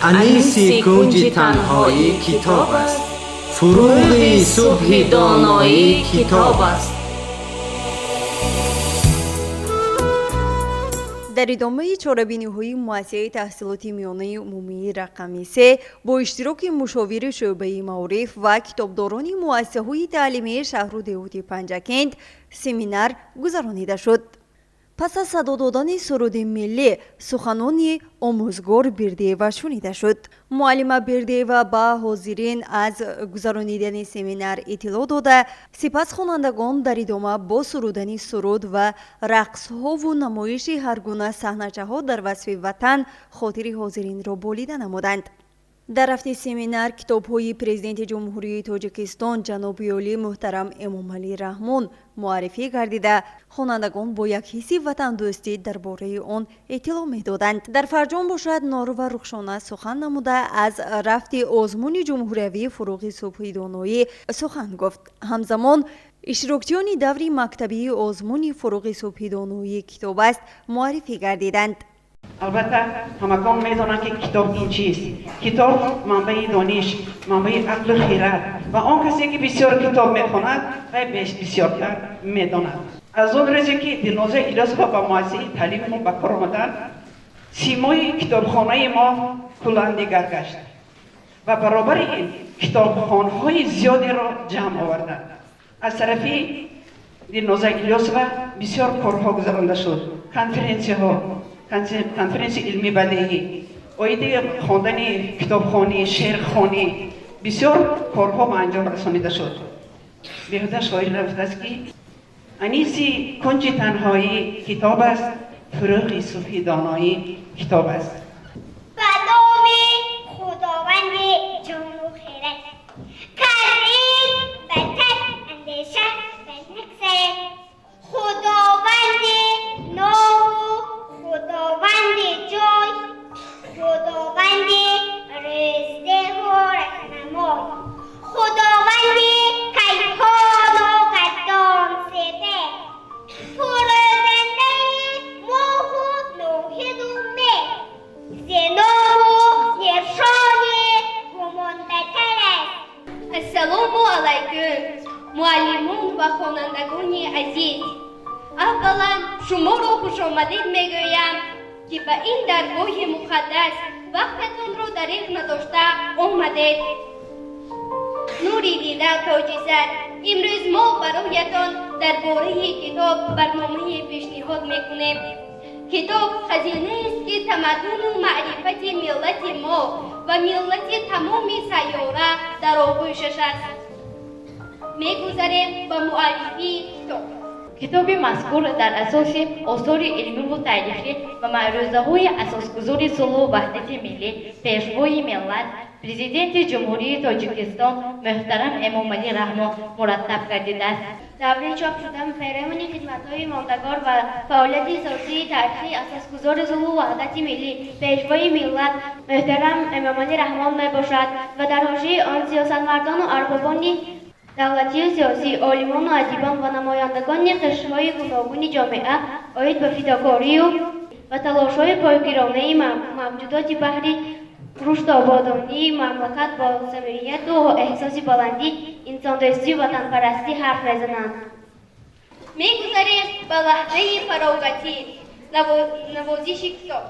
Аниси кунҷи танҳоӣ китоб аст, фурӯғи субҳи доноӣ китоб аст. Дар идомаи чорабиниҳои муассисаи таҳсилоти миёнаи умумии рақами 3 бо иштироки мушовири шӯъбаи маориф ва китобдорони муассисаҳои таълимии шаҳру деҳоти Панҷакент семинар гузаронида шуд. Пас аз садо додани суруди миллӣ, суханони омӯзгор Бердиева шунида шуд. Муаллима Бердиева ба ҳозирин аз гузаронидани семинар иттилоъ дода, сипас хонандагон дар идома бо сурудани суруд ва рақсҳову намоиши ҳар гуна саҳначаҳо дар васфи ватан хотири ҳозиринро болида намуданд. Дар рафти семинар китобҳои Президенти Ҷумҳурии Тоҷикистон ҷаноби олӣ муҳтарам Эмомалӣ Раҳмон муаррифӣ гардида, хонандагон бо як ҳисси ватандӯстӣ дар бораи он иттилоъ медоданд. Дар фарҷом бошад, Норова Рухшона сухан намуда, аз рафти озмуни ҷумҳуриявии «Фурӯғи субҳи доноӣ» сухан гуфт. Ҳамзамон иштирокчиёни даври мактабии озмуни «Фурӯғи субҳи доноӣ китоб аст» муаррифӣ гардиданд. Албатта, ҳамагон медонанд, ки китоб ин чист. Китоб манбаи дониш, манбаи ақлу хирад ва он касе, ки бисёр китоб мехонад, вай бисёртар медонад. Аз он рӯзе, ки Дилноза Илёсова ба муассисаи таълими мо ба кор омаданд, симои китобхонаи мо куллан дигар гашт ва баробари ин китобхонҳои зиёдеро ҷамъ оварданд. Аз тарафи Дилноза Илёсова бисёр корҳо гузаронда шуд: конференсияҳо, конференсияи илмӣ бадеӣ оиди хондани китобхонӣ, шеърхонӣ, бисёр корҳо ба анҷом расонида шуд. Беҳуда шоир нагуфтааст, ки аниси кунҷи танҳоӣ китоб аст, фурӯғи субҳи доноӣ китоб аст. Ба номи Худованди ҷону хирад, кар илм бартар, андеша нагзарад. Худованди нову Худованди ҷой, Худованди рӯздеҳу раҳнамой, Худованди кайҳону гардон сепеҳр, фурӯзандаи моҳу ноҳиду меҳр, зи ному нишони гумонбартар аст. Ассалому алайкум, муаллимон ва хонандагони азиз! Аввалан, шуморо хушомадид мегӯям, ки ба ин даргоҳи муқаддас вақтатонро дареғ надошта омадед. Нури дида, тоҷи сар, имрӯз мо бароятон дар бораи китоб барномае пешниҳод мекунем. Китоб хазинаест, ки тамаддуну маърифати миллати мо ва миллати тамоми сайёра дар оғӯшаш аст. Мегузарем ба муаррифии китоб. Китоби мазкур дар асоси осори илмиву таърихӣ ва маърӯзаҳои асосгузори сулҳу ваҳдати миллӣ, Пешвои миллат, Президенти Ҷумҳурии Тоҷикистон муҳтарам Эмомалӣ Раҳмон мураттаб гардидааст. Даври чоп шудан перомуни хидматҳои мондагор ва фаъолияти зотии таърихии асосгузори сулҳу ваҳдати миллӣ, Пешвои миллат муҳтарам Эмомалӣ Раҳмон мебошад ва дар ҳошияи он сиёсатмардону арбобони давлатию сиёсӣ, олимону адибон ва намояндагони қишрҳои гуногуни ҷомеа оид ба фидокорию ва талошҳои пойгиронаи мавҷудоти баҳри рушду ободонии мамлакат бо самимияту эҳсоси баландии инсондӯстию ватанпарастӣ ҳарф мезананд. Мегузарем ба лаҳзаи фароғатӣ, навозиши китоб.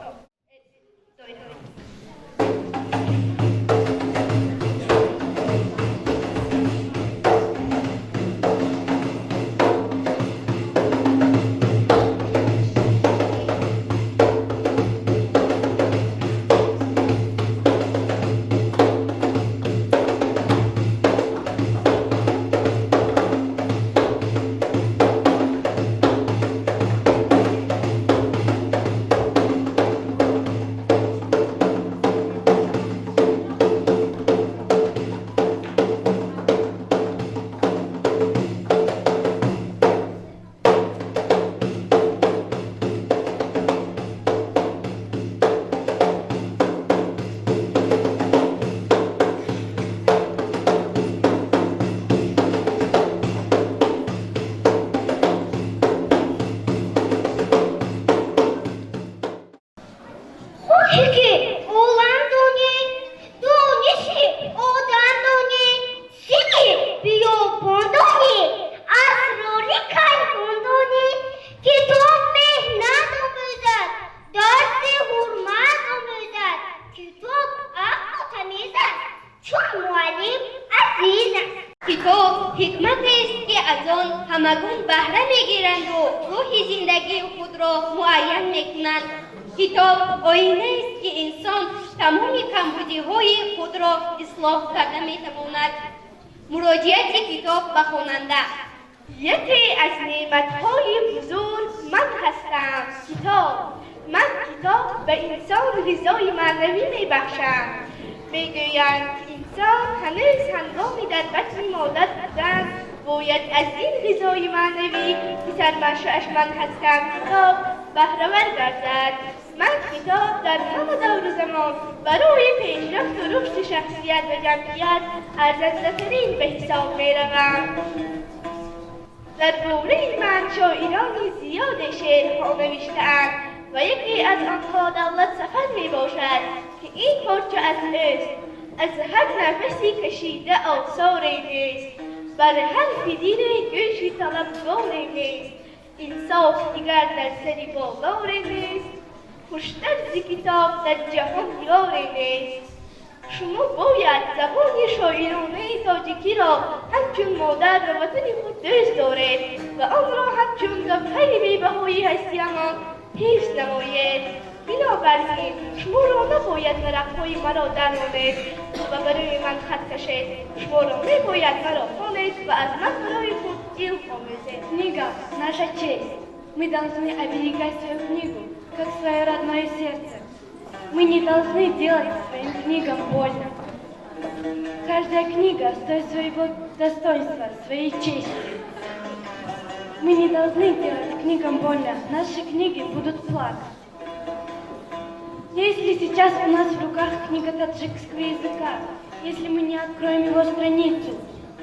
Ҳамагон баҳра мегиранду рӯҳи зиндагии худро муайян мекунанд. Китоб оинаест, ки инсон тамоми камбудиҳои худро ислоҳ карда метавонад. Муроҷиати китоб ба хонанда. Яке аз неъматҳои бузург ман ҳастам китоб. Ман китоб ба инсон ғизои маънавӣ мебахшам. Мегӯянд, ки инсон ҳанӯз ҳангоми дар батни модар будан бояд аз ин ғизои маънавӣ, ки сарманшааш ман ҳастам китоб, баҳравар гардад. Ман китоб дар ҳама давру замон барои пешрафту рушди шахсият ва ҷамъият арзандатарин ба ҳисоб меравам. Дар бораи ман шоирони зиёде шеърҳо навиштаанд ва яке аз онҳо Давлат Сафар мебошад, ки ин порча аз ӯст. Аз ҳар нафаси кашида осоре нест, бар ҳарфи диле гӯши талабгоре нест, инсоф дигар дар сари бозоре нест, хуштар зи китоб дар ҷаҳон ёре нест. Шумо бояд забони шоиронаи тоҷикиро ҳамчун модар ва ватани худ дӯст доред ва онро ҳамчун гавҳари бебаҳои ҳастиямон ҳифз намоед. Бинобар ин шуморо набояд варақҳои маро даронед ва барои ман хат кашед. Шуморо мебояд маро хонед ва аз ман барои худ илм омӯзед. Книга – наша честь. Мы должны оберегать свою книгу, как свое родное сердце. Мы не должны делать своим книгам больно. Каждая книга стоит своего достоинства, своей чести. Мы не должны делать книгам больно. Наши книги будут плакать. Если сейчас у нас в руках книга таджикского языка, если мы не откроем его страницу,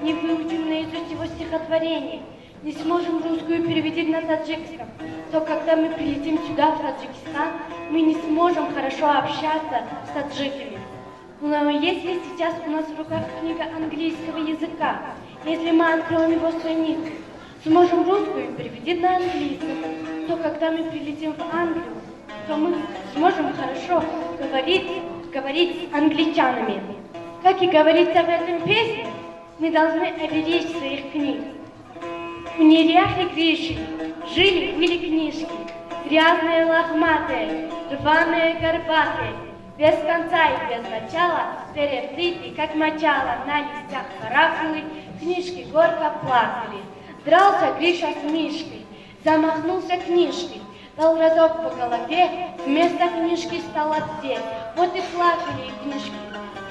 не выучим наизусть его стихотворение, не сможем русскую перевести на таджикском, то когда мы прилетим сюда, в Таджикистан, мы не сможем хорошо общаться с таджиками. Но если сейчас у нас в руках книга английского языка, если мы откроем его страницу, сможем русскую перевести на английском, то когда мы прилетим в Англию, то мы сможем хорошо говорить с англичанами. Как и говорится в этом песне, мы должны оберечь своих книг. У неряхи Гриши жили-были книжки, грязные, лохматые, рваные, горбатые, без конца и без начала, переплиты, как мочало, на листях каракули, книжки горько плакали. Дрался Гриша с Мишкой, замахнулся книжкой, дал разок по голове, вместо книжки стало две. Вот и плакали книжки.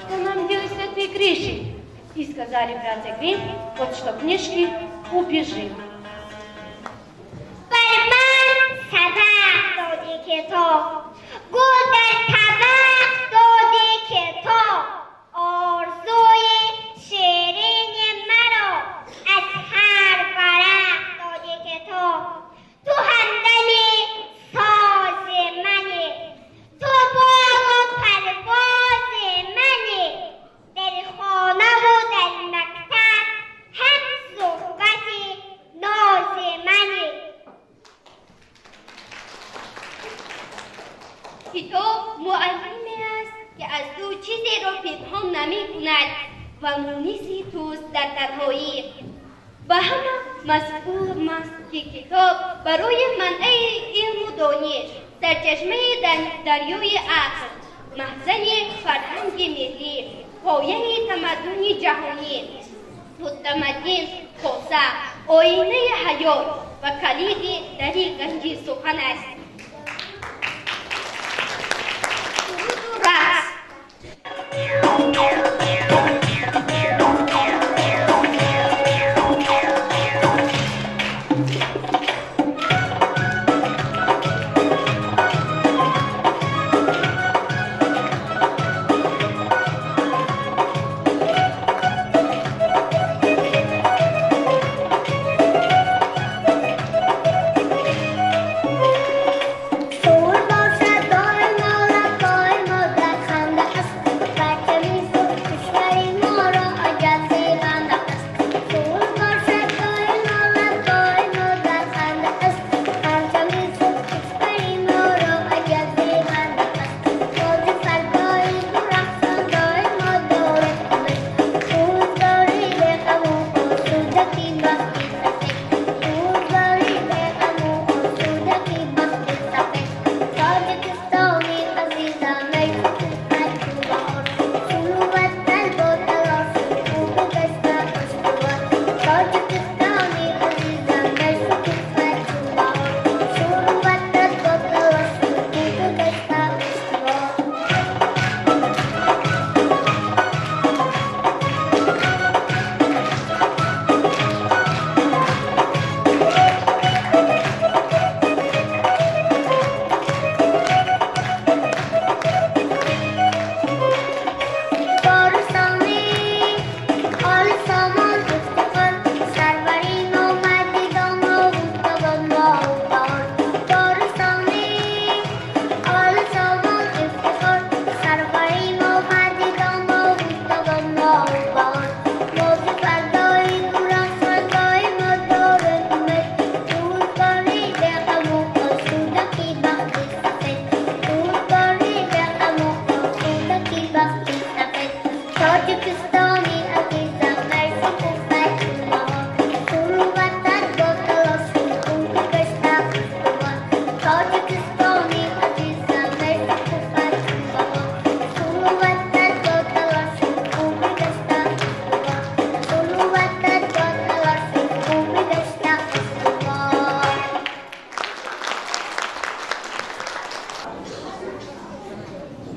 Что нам делать с этой Гришей? И сказали братья Гримм, вот что книжки, убежим. Бар ман сабақ доди китоб, гул дар табақ доди китоб, орзуи ширини маро аз ҳар варақ доди китоб. Ту ҳамдами сози мани, ту болу парвози мани, дар хонаву дар мактаб ҳам суҳбати нози мани. Китоб муаллиме аст, ки аз ту чизеро пинҳон намекунад ва муниси туст дар танҳоӣ. Ба ҳама маълум аст, ки китоб барои манбаи илму дониш, сарчашмаи дарёи ақл, маҳзани фарҳанги миллӣ, пояи тамаддуни ҷаҳонӣ, мутамаддин хоса, оинаи ҳаёт ва калиди дари ганҷи сухан аст. Рақс.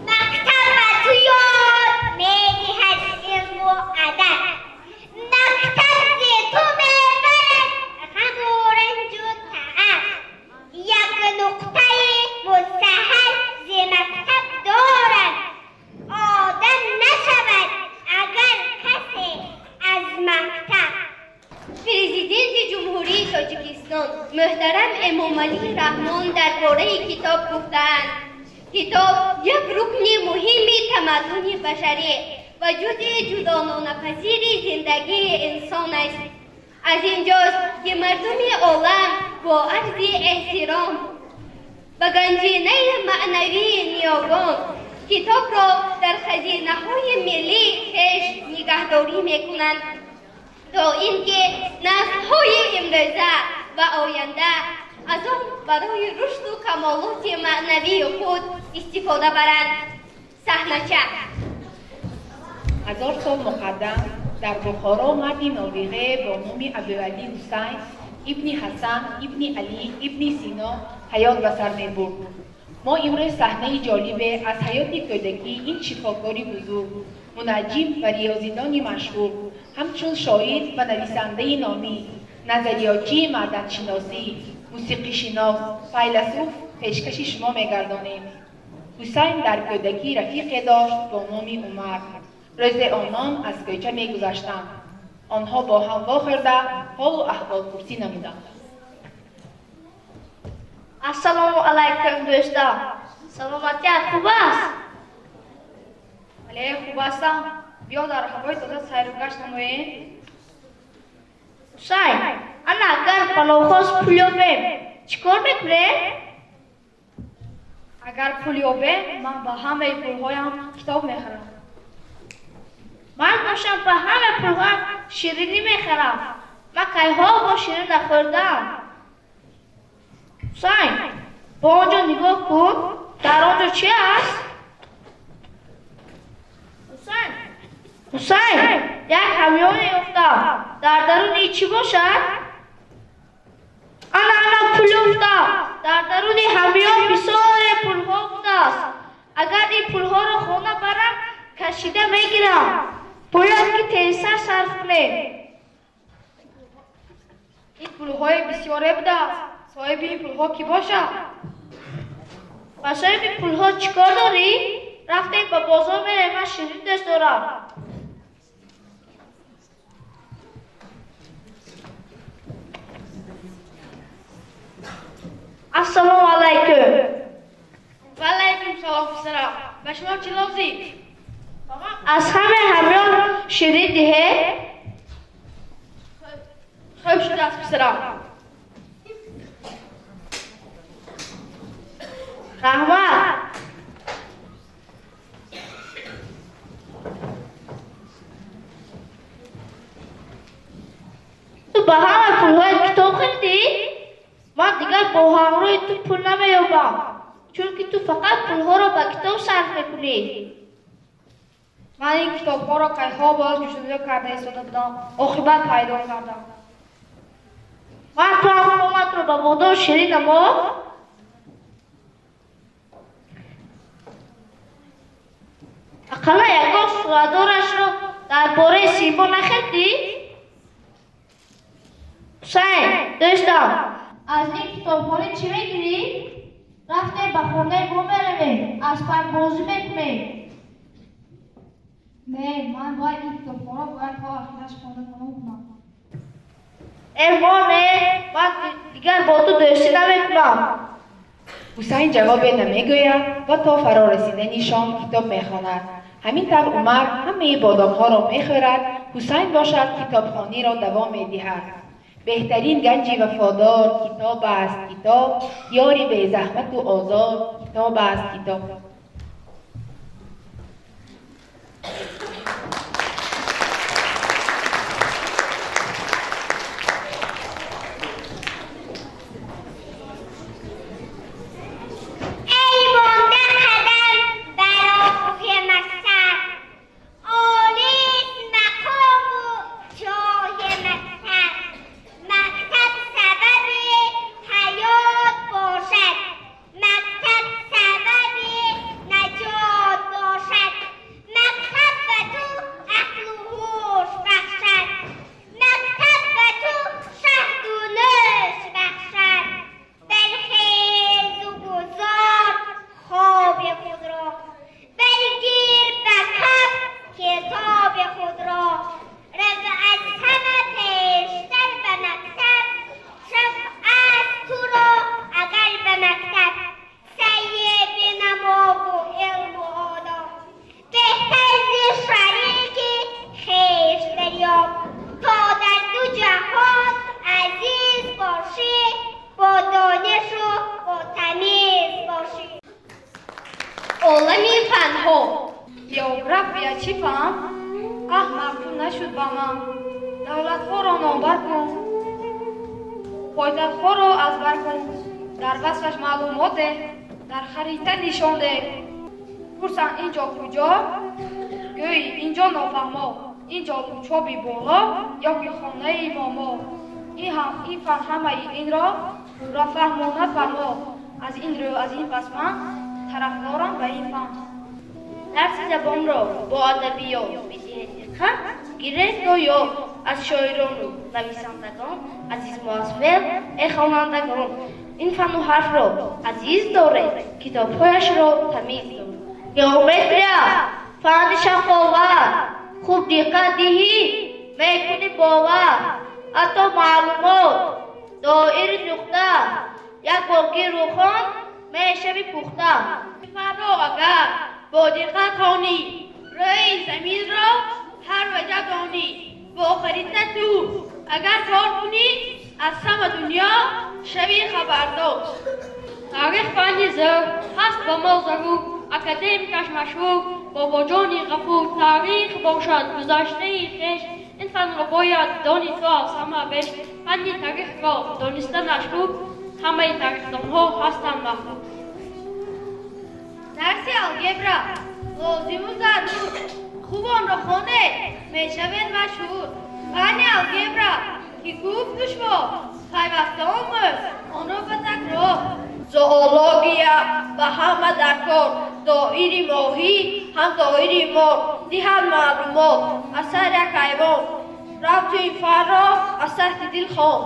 Мактаб ба ту ёд медиҳад илму адаб. Мактаб зи ту мебарад ғаму ранҷу тааб. Як нуқтаи мустаҳал зи мактаб дорад. Одам нашавад агар касе аз мактаб. Президенти Ҷумҳурии Тоҷикистон муҳтарам Эмомалӣ Раҳмон дар бораи китоб гуфтаанд: китоб як рукни муҳими тамаддуни башарӣ ва ҷузъи ҷудононапазири зиндагии инсон аст. Аз инҷост, ки мардуми олам бо арзи эҳтиром ба ганҷинаи маънавии ниёгон китобро дар хазинаҳои миллии хеш нигаҳдорӣ мекунанд, то ин ки наслҳои имрӯза ва оянда аз он барои рушду камолоти маънавии худ истифода баранд. Саҳнача. 1000 сол муқаддам дар Бухоро марди нобиғе бо номи Абуалӣ Ҳусайн ибни Ҳасан ибни Алӣ ибни Сино ҳаёт ба сар мебурд. Мо имрӯз саҳнаи ҷолибе аз ҳаёти кӯдакии ин шифокори бузург, мунаҷҷим ва риёзидони машҳур, ҳамчун шоир ва нависандаи номӣ, назариётчии маъданшиносӣ, мусиқишинос, файласуф пешкаши шумо мегардонем. Ҳусайн дар кӯдакӣ рафиқе дошт бо номи Умар. Рӯзе онон аз кӯча мегузаштанд. Онҳо бо ҳам вохӯрда ҳолу аҳволпурсӣ намуданд. Ассалому алайкум, дӯстам. Саломатият хуб аст? Бале, хуб ҳастам. Биё дар ҳавои тоза сайру гашт намоем. Ҳусайн, ана агар балохост пул ёбем, чӣ кор мекунем? Агар пул ёбем, ман ба ҳамаи пулҳоям китоб мехарам. Ман бошам ба ҳама пулҳоям ширинӣ мехарам. Ман кайҳо бо ширин нахӯрдаам. Ҳусайн, ба он ҷо нигоҳ кун, дар он ҷо чӣ аст? Ҳусайн, Ҳусайн, як ҳамёне ёфтам. Дар даруни чӣ бошад? Ана, ана пул ёфтам. Дар даруни ҳамён бисёре пулҳо будааст. Агар ин пулҳоро хона барам, кашида мегирам. Бояд ки тезтар сарф кунем. Ин пулҳои бисёре будааст. Соҳиби ин пулҳо кӣ бошад? Ба соҳиби пулҳо чӣ кор дорӣ? Рафтем ба бозор мерем, ман ширин дӯст дорам. Ассалому алайкум. Ва алайкум салом, писарам. Ба шумо чӣ лозим? Аз ҳамаи ҳамён ширин диҳед. Хуб шудааст, писарам. Раҳмат. Ту ба ҳамаи пулҳоят китоб харидӣ? Ман дигар бо ҳамроҳи ту пул намеёбам, чунки ту фақат пулҳоро ба китоб сарф мекунӣ. Ман ин китобҳоро кайҳо боз ҷустуҷӯ карда истода будам, оқибат пайдо кардам. Ман ту ҳам коматро ба бодом ширин намо. Ақалла ягон суратдорашро дар бораи симбо нахаридӣ? Ҳусайн, дӯстам, аз ин китобхона чӣ мегирӣ? Рафтем ба хонаи мо меравем, аспакбозӣ мекунем. Не, ман бояд ин китобҳоро бояд то охираш хонда тамом кунам. Э, мо не, ман дигар бо ту дӯстӣ намекунам. Ҳусайн ҷавобе намегӯяд ва то фаро расидани шом китоб мехонад. Ҳамин тавр Умар ҳамаи бодомҳоро мехӯрад, Ҳусайн бошад китобхониро давом медиҳад. Беҳтарин ганҷи вафодор китоб аст китоб, ёри безаҳмату озор китоб аст китоб. Эй монда қадам ба роҳи мактаб, олист мақому ҷои мактаб. Мактаб сабаби ҳаёт бошад, мактаб сабаби Олами фанҳо. География чӣ фан? Аҳ, маъқул нашуд ба ман. Давлатҳоро номбар кун, пойтахтҳоро аз бар кун, дар васфаш маълумот деҳ, дар харита нишон деҳ. Пурсанд ин ҷо куҷо? Гӯй ин ҷо нофаҳмо, ин ҷо Лучоби боло ё ки хонаи момо. Ин фан ҳамаи инро пурра фаҳмонад ба мо. Аз ин рӯ, аз ин пас ман тарафдорам ба ин фан. Дарси забонро бо адабиёт бидиҳед диққат, гиред ёд аз шоирону нависандагон, азиз муассфер, э хонандагон. Ин фанну ҳарфро азиз доред, китобҳояшро тамиз доред. Геометрия фанни шафоват, хуб диққат диҳӣ, мекунӣ бовар. Ҳатто маълумот доири нуқта, як бор ки рӯхон мешавӣ пухта. Фанро агар бо диққат хонӣ, рӯи заминро ҳар ваҷа донӣ. Бо харита ту агар кор кунӣ, аз ҳама дунё шавӣ хабардор. Тарих фанни зӯр ҳаст ба мо зарур, академикаш машҳур Бобоҷони Ғафур. Таърих бошад гузаштаи хеш, ин фанро бояд дони ту аз ҳама беш. Фанни таърихро донистанаш хуб, ҳамаи тарихдонҳо ҳастанд маҳбуб. Дарси алгебра лозиму зарур, хуб онро хонед, мешавед машҳур. Фанни алгебра ки гуфт душвор, пайваста омӯз онро ба такрор. Зоология ба ҳама дар кор, доири моҳӣ ҳам доири мор. Диҳад маълумот аз ҳар як ҳайвон, рав ту ин фанро аз таҳти дил хон.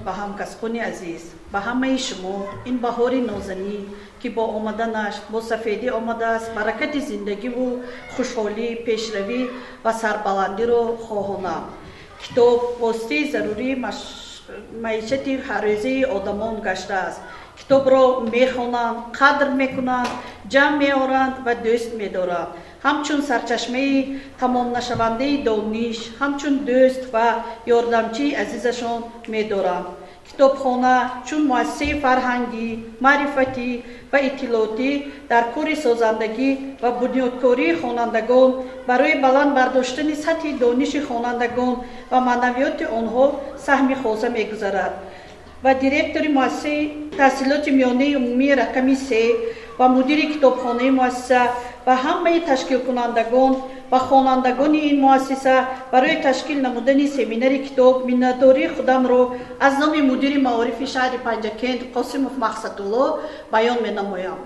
Ва ҳамкасбони азиз, ба ҳамаи шумо ин баҳори нозанин, ки бо омаданаш бо сафедӣ омадааст, баракати зиндагиву хушҳолӣ, пешравӣ ва сарбаландиро хоҳонам. Китоб воситаи зарурии маишати ҳаррӯзаи одамон гаштааст. Китобро мехонанд, қадр мекунанд, ҷамъ меоранд ва дӯст медоранд. Ҳамчун сарчашмаи тамомнашавандаи дониш, ҳамчун дӯст ва ёрдамчии азизашон медоранд. Китобхона чун муассисаи фарҳангӣ, маърифатӣ ва иттилоотӣ дар кори созандагӣ ва бунёдкории хонандагон, барои баланд бардоштани сатҳи дониши хонандагон ва маънавиёти онҳо саҳми хоса мегузарад. Ва директори муассисаи таҳсилоти миёнаи умумии рақами 3 ва мудири китобхонаи муассиса ва ҳамаи ташкилкунандагон ва хонандагони ин муассиса барои ташкил намудани семинари китоб миннатдории худамро аз номи мудири маорифи шаҳри Панҷакент Қосимов Мақсадулло баён менамоям.